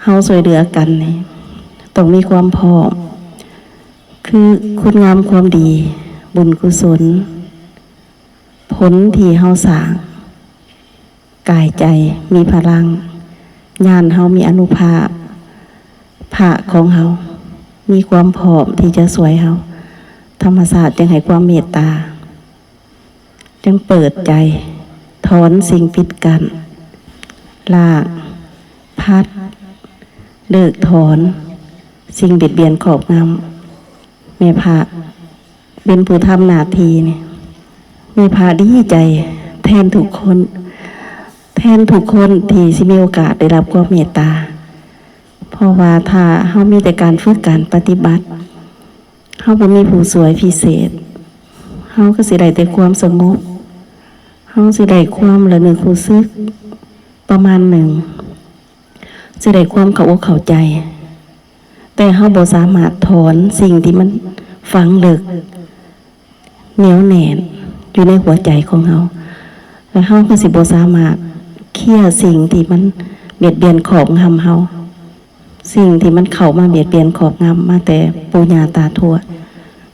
ເຮົາຊ່ວຍເຫຼືອກັນນີ້ ຕ້ອງມີຄວາມພ້ອມ ຄືຄຸນງາມຄວາມດີ ບຸນກຸສົນ ຜົນທີ່ເຮົາສ້າງ ກາຍໃຈມີພະລັງ ຍານເຮົາມີອານຸພາບ ພະຂອງເຮົາມີຄວາມພ້ອມທີ່ຈະຊ່ວຍເຮົາ ທຳມະຊາດຈຶ່ງໃຫ້ຄວາມເມດຕາ ຈຶ່ງເປີດໃຈ ຖອນສິ່ງປິດກັ້ນ ລ້າງ ພັດ ເລີກຖອນ ສິ່ງບຽດບຽນຄອບງຳ. ແມ່ພະເປັນຜູ້ທຳໜ້າທີ່ນີ້ ແມ່ພະດີໃຈແທນທຸກຄົນ ແທນທຸກຄົນທີ່ຊິມີໂອກາດໄດ້ຮັບຄວາມເມດຕາ ເພາະວ່າຖ້າເຮົາມີແຕ່ການຝຶກ ການປະຕິບັດ ເຮົາບໍ່ມີຜູ້ຊ່ວຍພິເສດ ເຮົາກໍຊິໄດ້ແຕ່ຄວາມສະຫງົບ ເຮົາຊິໄດ້ຄວາມລະນຶກຮູ້ສຶກປະມານໜຶ່ງ ຊິໄດ້ຄວາມເຂົ້າອົກເຂົ້າໃຈ ແຕ່ເຮົາບໍ່ສາມາດຖອນສິ່ງທີ່ມັນຝັງເລິກ ໜຽວແໜ້ນຢູ່ໃນຫົວໃຈຂອງເຮົາ ແລະ ເຮົາກໍຊິບໍ່ສາມາດເຄຍສິ່ງທີ່ມັນບຽດບຽນຄອບງຳເຮົາ ສິ່ງທີ່ມັນເຂົ້າມາບຽດບຽນຄອບງຳມາແຕ່ປູ່ຍ່າຕາທວດ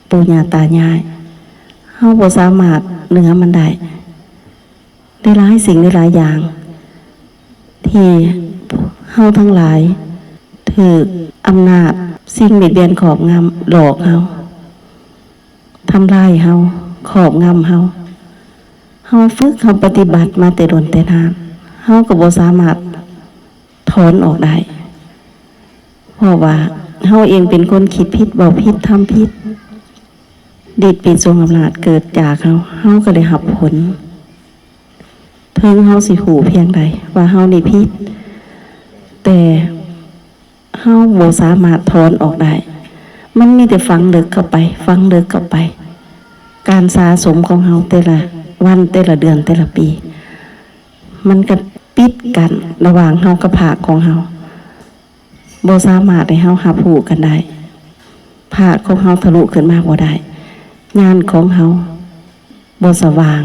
ປູ່ຍ່າຕາຍາຍ ເຮົາບໍ່ສາມາດເໜືອມັນໄດ້. ຫຼາຍໆສິ່ງຫຼາຍໆຢ່າງ ທີ່ເຮົາທັງຫຼາຍຖືກອຳນາດສິ່ງບຽດບຽນຄອບງຳ ຫຼອກເຮົາ ທຳລາຍເຮົາ ຄອບງຳເຮົາ ເຮົາຝຶກ ເຮົາປະຕິບັດມາແຕ່ດົນແຕ່ນານ ເຮົາກໍບໍ່ສາມາດຖອນອອກໄດ້ ເພາະວ່າເຮົາເອງເປັນຄົນຄິດຜິດ ເວົ້າຜິດ ທຳຜິດ ດິດປິດສົງອຳນາດເກີດຈາກເຮົາ ເຮົາກໍໄດ້ຮັບຜົນ ເຖິງເຮົາຊິຮູ້ພຽງໃດວ່າເຮົານີ້ຜິດ ແຕ່ເຮົາບໍ່ສາມາດຖອນອອກໄດ້ ມັນມີແຕ່ຝັງເລິກເຂົ້າໄປ ຝັງເລິກເຂົ້າໄປ ການສະສົມຂອງເຮົາແຕ່ລະວັນ ແຕ່ລະເດືອນ ແຕ່ລະປີ ມັນກໍປິດກັ້ນລະຫວ່າງເຮົາກັບພາກຂອງເຮົາ ບໍ່ສາມາດໃຫ້ເຮົາຮັບຮູ້ກັນໄດ້ ພາກຂອງເຮົາທະລຸຂຶ້ນມາບໍ່ໄດ້ ຍານຂອງເຮົາບໍ່ສະຫວ່າງ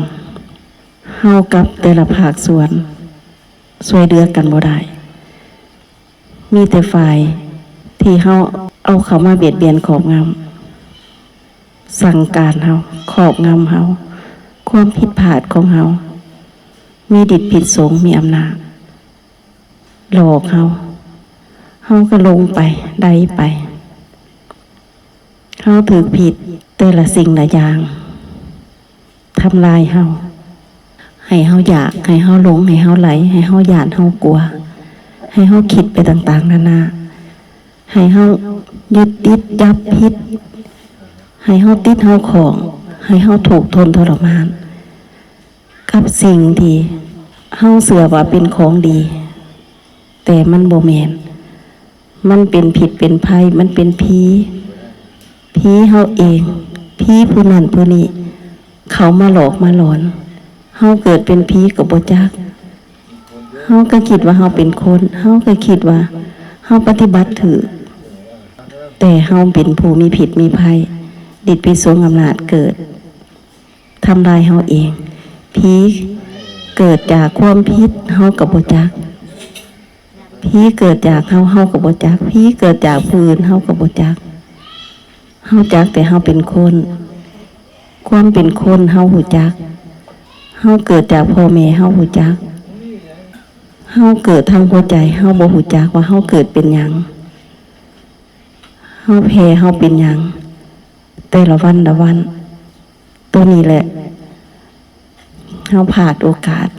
ເຮົາກັບແຕ່ລະພາກສ່ວນຊ່ວຍເຫຼືອກັນບໍ່ໄດ້ ມີແຕ່ຝ່າຍທີ່ເຮົາເອົາເຂົ້າມາບຽດບຽນຄອບງຳ ສັ່ງການເຮົາ ຄອບງຳເຮົາ ຄວາມຜິດພາດຂອງເຮົາ ມີດິດຜິດສົງ ມີອຳນາດ ຫຼອກເຮົາ ເຮົາກໍຫຼົງໄປ ໄຫຼໄປ ເຮົາຖືກຜິດແຕ່ລະສິ່ງລະຢ່າງ ທຳລາຍເຮົາ ໃຫ້ເຮົາຢາກ ໃຫ້ເຮົາຫຼົງ ໃຫ້ເຮົາໄຫຼ ໃຫ້ເຮົາຢ້ານ ເຮົາກົວ ໃຫ້ເຮົາຄິດໄປຕ່າງໆນານາ ໃຫ້ເຮົາຍຶດຕິດຈັບຜິດ ໃຫ້ເຮົາຕິດເຮົາຂ້ອງ ໃຫ້ເຮົາທຸກທົນທໍລະມານ ກັບສິ່ງທີ່ເຮົາເຊື່ອວ່າເປັນຂອງດີ ແຕ່ມັນບໍ່ແມ່ນ ມັນເປັນພິດເປັນໄພ ມັນເປັນຜີ ຜີເຮົາເອງ ຜີຜູ້ນັ້ນຜູ້ນີ້ ເຂົ້າມາຫຼອກມາຫຼອນ ເຮົາເກີດເປັນຜີກໍບໍ່ຈັກ ເຮົາກໍຄິດວ່າເຮົາເປັນຄົນ ເຮົາກໍຄິດວ່າເຮົາປະຕິບັດຖືກ ແຕ່ເຮົາເປັນຜູ້ມີພິດມີໄພ ດິດປິດສົງອຳນາດເກີດ ທຳລາຍເຮົາເອງ ຜີເກີດຈາກຄວາມຜິດ ເຮົາກໍບໍ່ຈັກ ຜີເກີດຈາກເຮົາ ເຮົາກໍບໍ່ຈັກ ຜີເກີດຈາກຜູ້ອື່ນ ເຮົາກໍບໍ່ຈັກ ເຮົາຈັກແຕ່ເຮົາເປັນຄົນ ຄວາມເປັນຄົນເຮົາຮູ້ຈັກ ເຮົາເກີດຈາກພໍ່ແມ່ ເຮົາຮູ້ຈັກ ເຮົາເກີດທາງຫົວໃຈ ເຮົາບໍ່ຮູ້ຈັກວ່າເຮົາເກີດເປັນຫຍັງ ເຮົາແຜ່ ເຮົາເປັນຫຍັງ ແຕ່ລະວັນລະວັນ ໂຕນີ້ແຫຼະ ເຮົາພາດໂອກາດ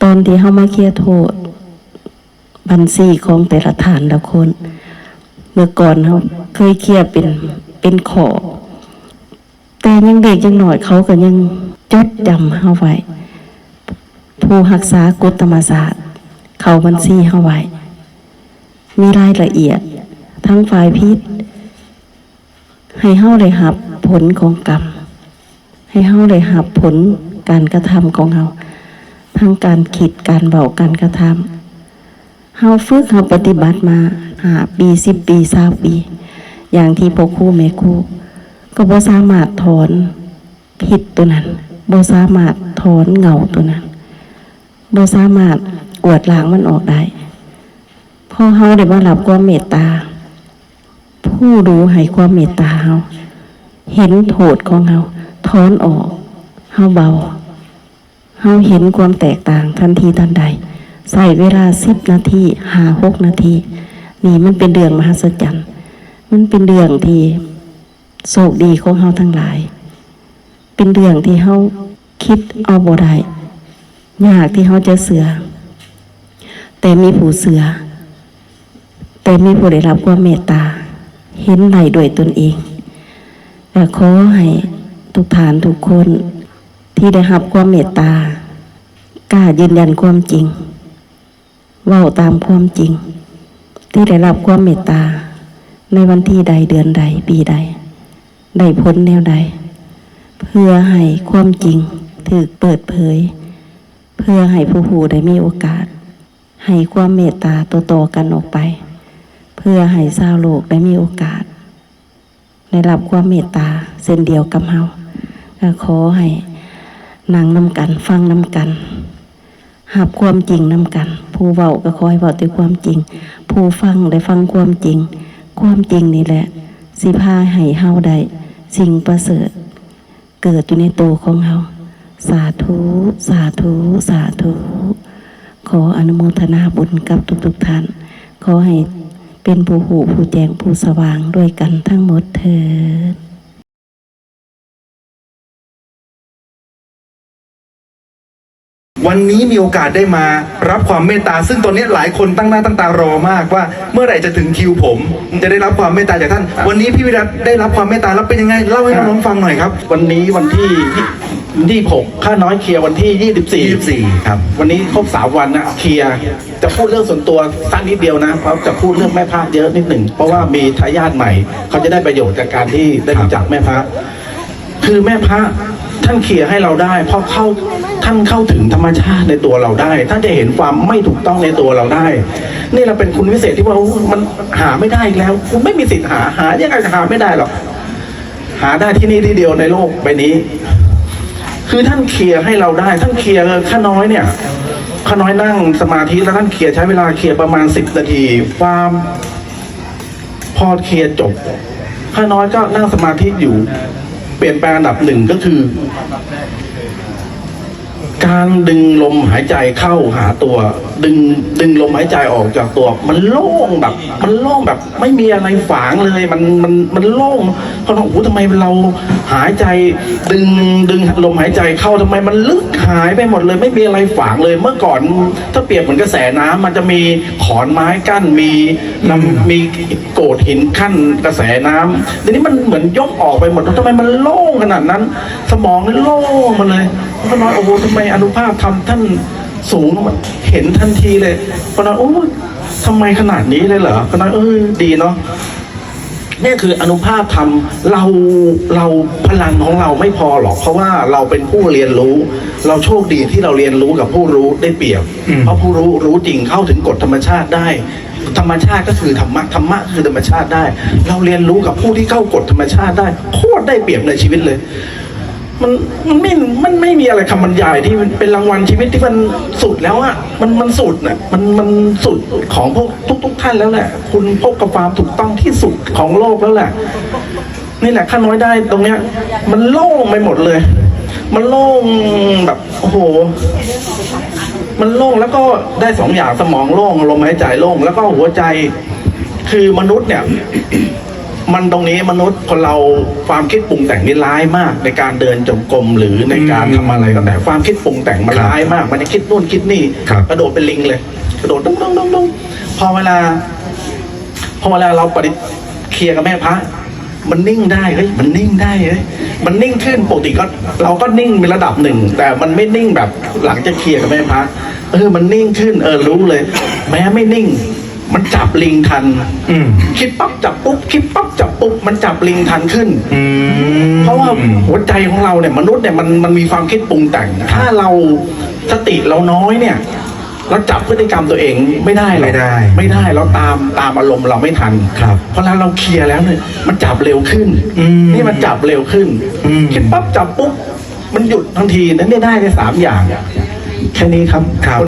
ຕອນທີ່ເຮົາມາເຄຍໂທດ ບັນຊີຂອງແຕ່ລະທ່ານລະຄົນ ເມື່ອກ່ອນເຮົາເຄີຍເຄຍເປັນ ເປັນຂໍ້ ແຕ່ຍັງເດັກຍັງນ້ອຍ ເຂົາກໍຍັງຈົດຈຳເຮົາໄວ້ ຜູ້ຮັກສາກົດທຳມະຊາດ ເຂົ້າບັນຊີເຮົາໄວ້ ມີລາຍລະອຽດ ທັງຝ່າຍຜິດ ໃຫ້ເຮົາໄດ້ຮັບຜົນຂອງກຳ ໃຫ້ເຮົາໄດ້ຮັບຜົນການກະທຳຂອງເຮົາ ທັງການຄິດ ການເວົ້າ ການກະທຳ ເຮົາຝຶກ ເຮົາປະຕິບັດມາຫ້າປີ ສິບປີ ຊາວປີ ຢ່າງທີ່ພໍ່ຄູແມ່ຄູ ກໍບໍ່ສາມາດຖອນພິດໂຕນັ້ນ ບໍ່ສາມາດຖອນເຫງົ້າໂຕນັ້ນ ບໍ່ສາມາດກວາດລ້າງມັນອອກໄດ້. ເພ ພໍເຮົາໄດ້ມາຮັບຄວາມເມດຕາ, ຜູ້ຮູ້ໃຫ້ຄວາມເມດຕາເຮົາ, ເຫັນໂທດຂອງເຮົາ, ຖອນອອກ, ເຮົາເບົາ, ເຮົາເຫັນຄວາມແຕກຕ່າງທັນທີທັນໃດ. ໃຊ້ເວລາສິບນາທີ, ຫ້າຫົກນາທີ, ນີ້ມັນເປັນເລື່ອງມະຫັດສະຈັນ, ມັນເປັນເລື່ອງທີ່ໂຊກດີຂອງເຮົາທັງຫຼາຍ. ເປັນເລື່ອງທີ່ເຮົາຄິດເອົາບໍ່ໄດ້, ຍາກທີ່ເຮົາຈະເຊື່ອ, ແຕ່ມີຜູ້ເຊື່ອ, ແຕ່ມີຜູ້ໄດ້ຮັບຄວາມເມດຕາ, ເຫັນໄດ້ດ້ວຍຕົນເອງ. ແລະ ຂໍໃຫ້ທຸກທ່ານທຸກຄົນທີ່ໄດ້ຮັບຄວາມເມດຕາ ກ້າຢືນຢັນຄວາມຈິງ, ເວົ້າຕາມຄວາມຈິງ ທີ່ໄດ້ຮັບຄວາມເມດຕາໃນວັນທີໃດ, ເດືອນໃດ, ປີໃດ, ໄດ້ຜົນແນວໃດ, ເພື່ອໃຫ້ຄວາມຈິງຖືກເປີດເຜີຍ, ເພື່ອໃຫ້ຜູ້ຮູ້ໄດ້ມີໂອກາດໃຫ້ຄວາມເມດຕາຕໍ່ໆກັນອອກໄປ, ເພື່ອໃຫ້ຊາວໂລກໄດ້ມີໂອກາດ ໄດ້ຮັບຄວາມເມດຕາເຊັ່ນດຽວກັບເຮົາ. ກໍຂໍໃຫ້ນັ່ງນຳກັນ, ຟັງນຳກັນ, ຮັບຄວາມຈິງນຳກັນ. ຜູ້ເວົ້າກໍຂໍໃຫ້ເວົ້າແຕ່ຄວາມຈິງ, ຜູ້ຟັງໄດ້ຟັງຄວາມຈິງ. ຄວາມຈິງນີ້ແຫຼະ ຊິພາໃຫ້ເຮົາໄດ້ສິ່ງປະເສີດ ເກີດຢູ່ໃນໂຕຂອງເຮົາ. ສາທຸ, ສາທຸ, ສາທຸ. ຂໍອະນຸໂມທະນາບຸນກັບທຸກໆທ່ານ. ຂໍໃຫ້ເປັນຜູ້ຮູ້, ຜູ້ແຈ້ງ, ຜູ້ສະຫວ່າງດ້ວຍກັນທັງໝົດເທີ້ນ. วันนี้มีโอกาสได้มารับความเมตตา ซึ่งตอนนี้หลายคนตั้งหน้าตั้งตารอมากว่าเมื่อไหร่จะถึงคิวผม จะได้รับความเมตตาจากท่าน วันนี้พี่วิรัตได้รับความเมตตาแล้วเป็นยังไง เล่าให้น้องๆฟังหน่อยครับ วันนี้วันที่ ยี่สิบหก ข้าน้อยเคลียร์วันที่ ยี่สิบสี่ ยี่สิบสี่ ครับ วันนี้ครบสามวันนะ เคลียร์ จะพูดเรื่องส่วนตัวสั้นนิดเดียวนะ เพราะจะพูดเรื่องแม่พระเยอะนิดหนึ่ง เพราะว่ามีทายาทใหม่ เขาจะได้ประโยชน์จากการที่ได้รู้จักแม่พระ คือแม่พระท่านเคลียร์ให้เราได้ เพราะเข้า ท่านเข้าถึงธรรมชาติในตัวเราได้ ท่านจะเห็นความไม่ถูกต้องในตัวเราได้ นี่เราเป็นคุณวิเศษที่ว่า โอ้ มันหาไม่ได้อีกแล้ว คุณไม่มีสิทธิ์หา หายังไงก็หาไม่ได้หรอก หาได้ที่นี่ที่เดียวในโลกใบนี้ คือท่านเคลียร์ให้เราได้ ท่านเคลียร์ข้าน้อยเนี่ย ข้าน้อยนั่งสมาธิแล้วท่านเคลียร์ ใช้เวลาเคลียร์ประมาณ สิบนาที ความ พอเคลียร์จบ ข้าน้อยก็นั่งสมาธิอยู่ เปลี่ยนแปลงอันดับหนึ่งก็คือ การดึงลมหายใจเข้าหาตัว ดึง ดึงลมหายใจออกจากตัว มันโล่งแบบ มันโล่งแบบไม่มีอะไรขวางเลย มัน มัน มันโล่ง เขาบอก "โอ้โห ทำไมเราหายใจ ดึง ดึงลมหายใจเข้า ทำไมมันลึกหายไปหมดเลย ไม่มีอะไรขวางเลย" เมื่อก่อนถ้าเปรียบเหมือนกระแสน้ำ มันจะมีขอนไม้กั้น มี อืม มีโขดหินกั้นกระแสน้ำ ทีนี้มันเหมือนยกออกไปหมด ทำไมมันโล่งขนาดนั้น สมองโล่งหมดเลย ข้าน้อย โอ้โห ทำไมอานุภาพธรรมท่านสูง เห็นทันทีเลย ข้าน้อย โอ้ ทำไมขนาดนี้เลยเหรอ ข้าน้อย เออ ดีเนาะ เนี่ยคืออานุภาพธรรม เรา เรา พลังของเราไม่พอหรอก เพราะว่าเราเป็นผู้เรียนรู้ เราโชคดีที่เราเรียนรู้กับผู้รู้ได้เปรียบ อืม เพราะผู้รู้รู้จริง เข้าถึงกฎธรรมชาติได้ ธรรมชาติก็คือธรรมะ ธรรมะคือธรรมชาติได้ เราเรียนรู้กับผู้ที่เข้ากฎธรรมชาติได้ โคตรได้เปรียบในชีวิตเลย มัน มันไม่ มันไม่มีอะไรคำบรรยายที่มันเป็นรางวัลชีวิตที่มันสุดแล้วอะ มัน มันสุดน่ะ มัน มันสุดของพวกทุกๆท่านแล้วแหละ คุณพบกับความถูกต้องที่สุดของโลกแล้วแหละ นี่แหละ ข้าน้อยได้ตรงเนี้ย มันโล่งไปหมดเลย มันโล่งแบบ โอ้โห มันโล่ง แล้วก็ได้สองอย่าง สมองโล่ง ลมหายใจโล่ง แล้วก็หัวใจ คือมนุษย์เนี่ย มันตรงนี้ มนุษย์คนเรา ความคิดปรุงแต่งนี่ร้ายมาก ในการเดินจงกรมหรือในการ อืม ทำอะไรก็แต่ ความคิดปรุงแต่งมัน ครับ ร้ายมาก มันจะคิดนู่นคิดนี่ ครับ กระโดดเป็นลิงเลย กระโดดดุ้งดุ้งดุ้งดุ้ง พอเวลา พอเวลาเราปฏิ เคลียร์กับแม่พระ มันนิ่งได้ เฮ้ย มันนิ่งได้ เฮ้ย มันนิ่งขึ้น ปกติก็ เราก็นิ่งในระดับหนึ่ง แต่มันไม่นิ่งแบบหลังจากเคลียร์กับแม่พระ เออ มันนิ่งขึ้น เออ รู้เลย แม้ไม่นิ่ง มันจับลิงทัน อืม คิดปั๊บจับปุ๊บ คิดปั๊บจับปุ๊บ มันจับลิงทันขึ้น อืม เพราะว่าหัวใจของเราเนี่ย มนุษย์เนี่ย มัน มันมีความคิดปรุงแต่ง ครับ ถ้าเรา สติเราน้อยเนี่ย เราจับพฤติกรรมตัวเองไม่ได้หรอก ไม่ได้ ไม่ได้ เราตาม ตามอารมณ์เราไม่ทัน ครับ เพราะฉะนั้นเราเคลียร์แล้วเนี่ย มันจับเร็วขึ้น อืม นี่มันจับเร็วขึ้น อืม คิดปั๊บจับปุ๊บ มันหยุดทันที นั่นเนี่ยได้ในสามอย่าง แค่นี้ครับ ครับ